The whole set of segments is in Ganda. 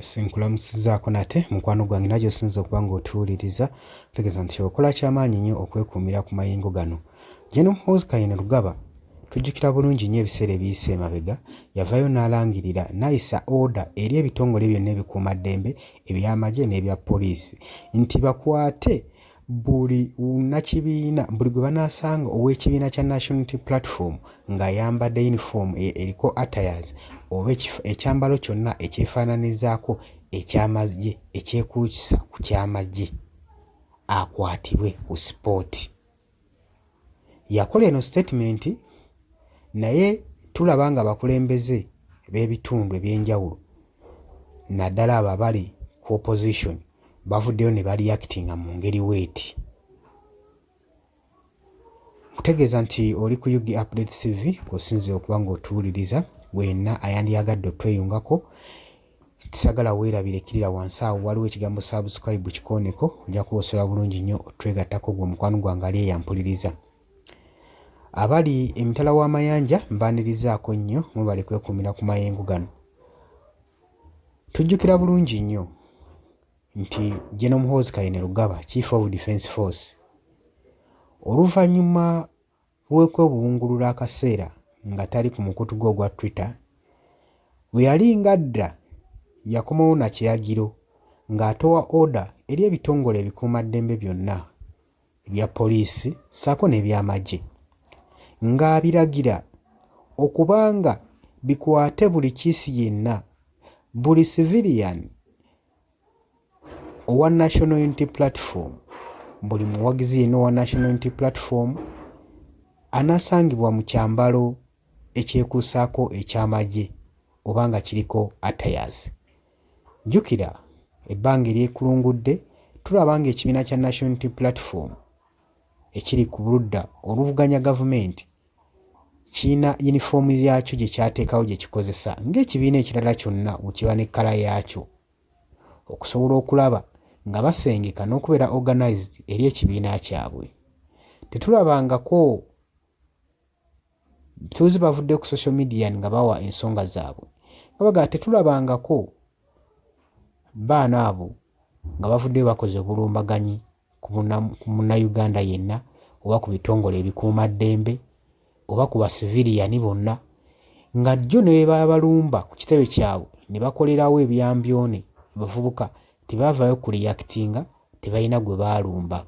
Nkulamusizaako nate mukwano gwange naye gy'osinze okuba ng'otuwuliriza, ntegeeza nti okola kyamaanyi nnyo okwekuumira ku mayengo gano. Gen Muhoozi Kainerugaba tujjukira bulungi nnyo ebiseera ebiyise emabega yavaayo n'alangirira n'ayisa order eri ebitongole byonna ebikuumaddembe eby'amagye n'ebya poliisi nti bakwate buli nakibiina buli gwe banaasanga ow'ekibiina kya National Unity Platform ng'ayambadde yunifoomu eriko attires oba ekyambalo kyonna ekyefaananyirizaako eky'amagye ekyekuusa ku ky'amagye akwatibwe ku sipooti. Yakola eno sitatimenti naye tulaba ng'abakulembeze b'ebitundu eby'enjawulo naddala abo abali ku opposition bavuddeyo ne bareactinga mu ngeri bw'eti. Nkutegeeza nti oli ku Ug Updates TV kw'osinziira okuba ng'otuwuliriza wenna ayandyagadde otweyungako Sagala weerabire kkirira wansi awo waliwo ekigambo subscribe kikooneko ojja kuba osobola bulungi nnyo otwegattako gwe mukwano gwange ali eyo ampuliriza. Abali emitala w'amayanja mbaanirizaako nnyo mwebale kwekuumira ku mayengo gano. Tujjukira bulungi nnyo nti General Muhoozi Kainerugaba Chief of Defence Force oluvannyuma lw'okwebungulula akaseera nga tali ku mukutu gwe ogwa Twitter, bwe yali ng'adda yakomawo na kiragiro ng'atowa order eri ebitongole ebikuumaddembe byonna ebya poliisi ssaako n'ebyamagye ng'abiragira okuba nga bikwate buli kiisi yenna, buli civilian owa National Unity Platform, buli muwagizi yenna owa National Unity Platform anasangibwa mu kyambalo ekyekuusaako eky'amagye oba nga kiriko attires. Jjukira ebbanga eryekulungudde tulaba ng'ekibiina kya National Unity Platform ekiri ku ludda oluvuganya gavumenti kirina yunifoomu yaakyo gye kyateekawo gye kikozesa ng'ekibiina ekirala kyonna bwe kiba ne kkala yaakyo okusobola okulaba nga basengeka n'okubeera organized eri ekibiina kyabwe. Tetulabangako btuuzi bavudde ku social media nga bawa ensonga zaabwe nga bagamba tetulabangako baana abo nga bavuddeyo bakoze obulumbaganyi ku Munnayuganda yenna oba ku bitongole ebikuumaddembe oba ku basiviriyani bonna nga jjo ne bwe babalumba ku kitebe kyabwe ne bakolerawo ebyambyone abavubuka tebaavaayo ku reactinga tebalina gwe baalumba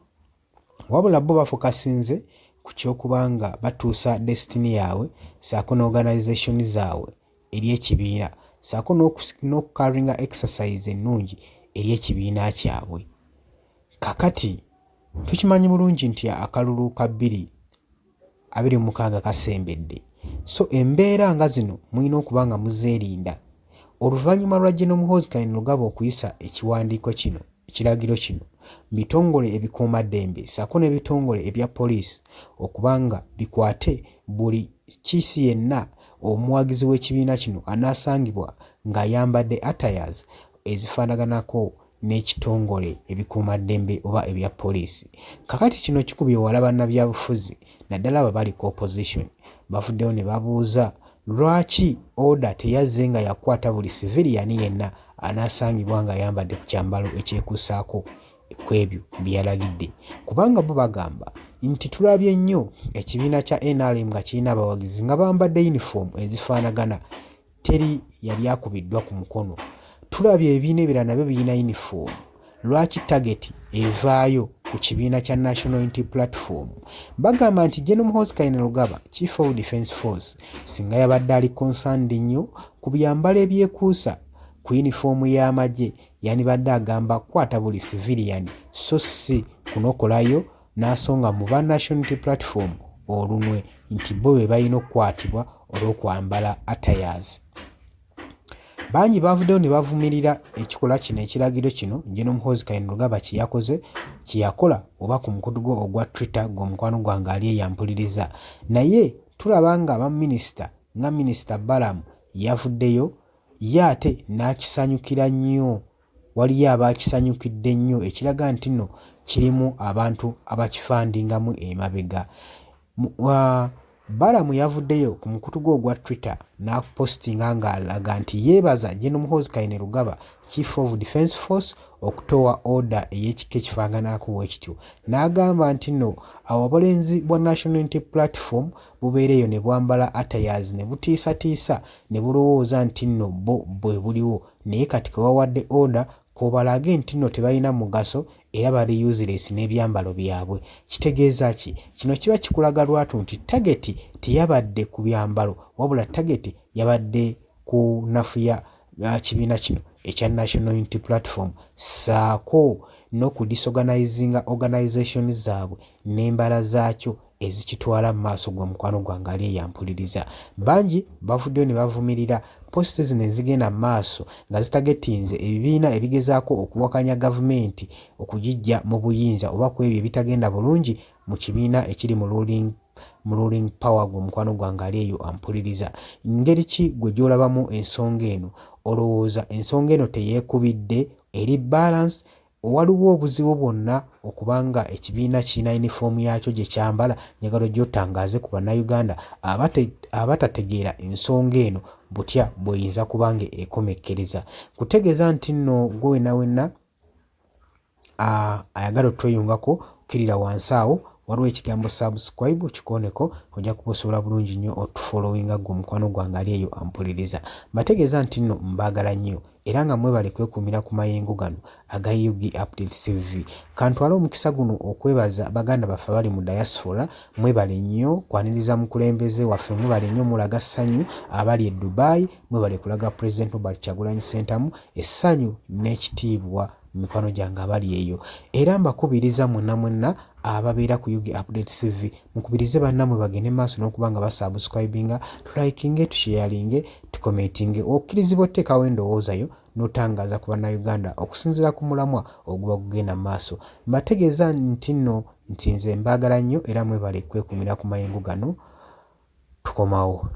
wabula bo bafokasinze ku ky'okuba nga batuusa destiny yaabwe ssaako ne organisation zaabwe eri ekibiina ssaako n'okucarryinga exercise ennungi eri ekibiina kyabwe. Kakati tukimanyi bulungi nti akalulu ka 2026 kasembedde so embeera nga zino mulina okuba nga muzeerinda. Oluvannyuma lwa General Muhoozi Kainerugaba okuyisa ekiwandiiko kino, ekiragiro kino mu bitongole ebikuumaddembe ssaako n'ebitongole ebya poliisi okuba nga bikwate buli kiisi yenna omuwagizi w'ekibiina kino anaasangibwa ng'ayambadde attires ezifaanaganako n'ekitongole ebikuumaddembe oba ebya poliisi. Kakati kino kikubye wala bannabyabufuzi naddala abo abali ku opposition bavuddeyo ne babuuza lwaki order teyazze nga yakwata buli civilian yenna anaasangibwa ng'ayambadde ku kyambalo ekyekuusaako kwebyo bye yalagidde kubanga bo bagamba nti tulabye nnyo ekibiina kya NRM nga kirina abawagizi nga bambadde yunifoomu ezifaanagana teri yali akubiddwa ku mukono. Tulabye ebibiina ebirala nabyo birina yunifoomu. Lwaki tageti evaayo ku kibiina kya National Unity Platform? Bagamba nti Gen Muhoozi Kainerugaba, Chief of Defence Force, singa yabadde ali concerned nnyo ku byambalo ebyekuusa ku yunifoomu y'amagye yandibadde agamba kwata buli civilian so si kunokolayo n'asonga mu ba National Unity Platform olunwe nti bo be balina okukwatibwa olw'okwambala attires. Bangi baavuddeyo ne bavumirira ekikolwa kino ekiragiro kino Gen Muhoozi Kainerugaba kye yakoze kye yakola oba ku mukutu gwe ogwa Twitter gwe omukwano gwange ali eyo ampuliriza naye tulaba nga baminisita nga minisita Balaam yavuddeyo ye ate n'akisanyukira nnyo Waliyo abaakisanyukidde ennyo ekiraga nti nno kirimu abantu abakifandingamu emabega. Balaam yavuddeyo ku mukutu gwe ogwa Twitter n'apositinga ng'alaga nti yeebaza Gen Muhoozi Kainerugaba, Chief of Defence Force okutowa order ey'ekika ekifaananako bwekityo n'agamba nti nno awo obulenzi bwa National Unity Platform bubeera eyo ne bwambala attires ne butiisatiisa ne bulowooza nti nno bo bwe buliwo naye kati ke wawadde order k'obalage nti nno tebalina mugaso era bali useless n'ebyambalo byabwe. Kitegeeza ki? Kino kiba kikulaga lwatu nti tageti teyabadde ku byambalo wabula tageti yabadde kunafuya kibiina kino ekya National Unity Platform ssaako n'okudisorganizinga organization zaabwe n'embala zaakyo ezikitwala mu maaso. Gwe mukwano gwange ali eyo ampuliriza, bangi bavuddeyo ne bavumirira post zino ezigenda mu maaso nga zitagetinze ebibiina ebigezaako okuwakanya gavumenti okugiggya mu buyinza oba ku ebyo ebitagenda bulungi mu kibiina ekiri mu ruling power. Gwe mukwano gwange ali eyo ampuliriza, ngeri ki gwe gy'olabamu ensonga eno? Olowooza ensonga eno teyeekubidde, eri balance? Waliwo obuzibu bwonna okubanga ekibiina kirina yunifoomu yaakyo gye kyambala? Njagala ojje otangaaze ku Bannayuganda abatategeera ensonga eno butya bw'eyinza kuba nga ekomekkereza. Nkutegeeza nti nno ggwe wenna wenna ayagala otweyungako, kkirira wansi awo waliwo ekigambo subscribe, kikooneko, ojja kuba osobola bulungi nnyo otufollowinga. Ggwe omukwano gwange ali eyo ampuliriza, mbategeeza nti nno mbaagala nnyo era nga mwebale kwekuumira ku mayengo gano aga UG Updates TV. Kantwale omukisa guno okwebaza baganda baffe abali mu diaspora, mwebale nnyo kwaniriza mukulembeze waffe, mwebale nnyo mulaga ssanyu abali e Dubai, mwebale kulaga President Robert Kyagulanyi Ssentamu essanyu n'ekitiibwa mikwano gyange abali eyo. Era mbakubiriza mwenna mwenna ababeera ku UG Updates TV, mukubirize bannammwe bagende maaso n'okuba nga basubscribinga, tulikinge, tusharinge, tucommentinge. Okkirizibwa oteekawo endowooza yo n'otangaaza ku Bannayuganda okusinziira ku mulamwa oguba gugenda mu maaso. Mbategeeza nti nno nti nze mbaagala nnyo era mwebale kwekuumira ku mayengo gano. Tukomawo.